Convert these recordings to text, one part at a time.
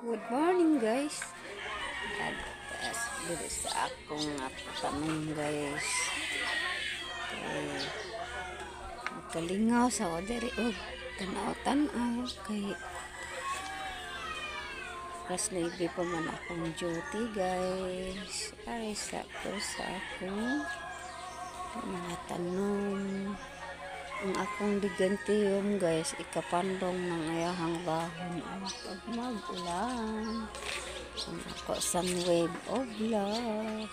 Good morning, guys. Taas diri sa akong tanom, guys. Kay kalingaw sa ko diri og tanaw-tanaw kay alas 9 pa man akong duty, guys. Ay sa ko sa akong mga tanom. Ang akong gigantium, guys, ikapandong ng ayahang dahon ang pag mag-ulan. Ang ako sang wave of love.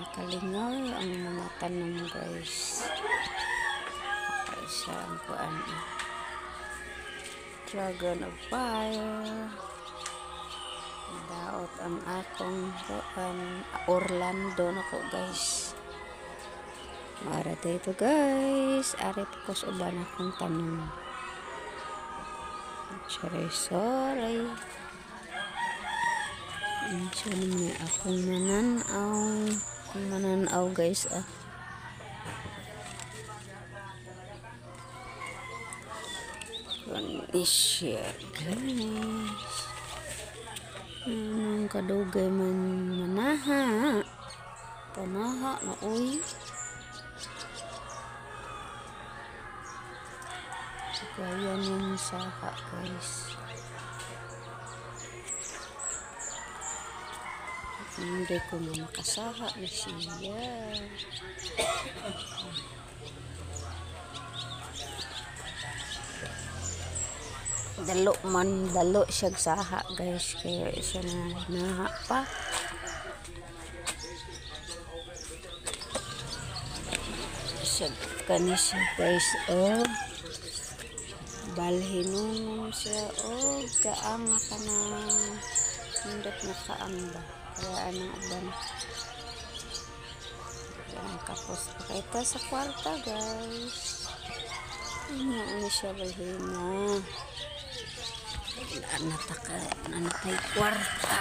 Nakalingaw ang mga tanom, guys. Ay siya ang kuan. Dragon of Fire. Daot ang akong kuan, Orlando na ko, guys. Mara dito, guys. Ari pa ko sa uban akong tanom. Sorry, sorry. Unsa naman akong mananaw. Akong mananaw, guys, ah. Kuan siya, guys. Anong kadugay man manaha. Panaha na oy. Kaya nung saha, guys. Hindi ko na makasaha na siya. Dalo man, dalo siya saha, guys. Kaya siya na naha pa. Siya kani siya, guys. Oh. Balhinunon siya. Oh, kaanga ka na. Nindot na kaang ba. Kaya anong uban. Ang kapos pa kita sa kwarta, guys. Ano, ano siya balhina. Wala na ta ka, na natay kwarta.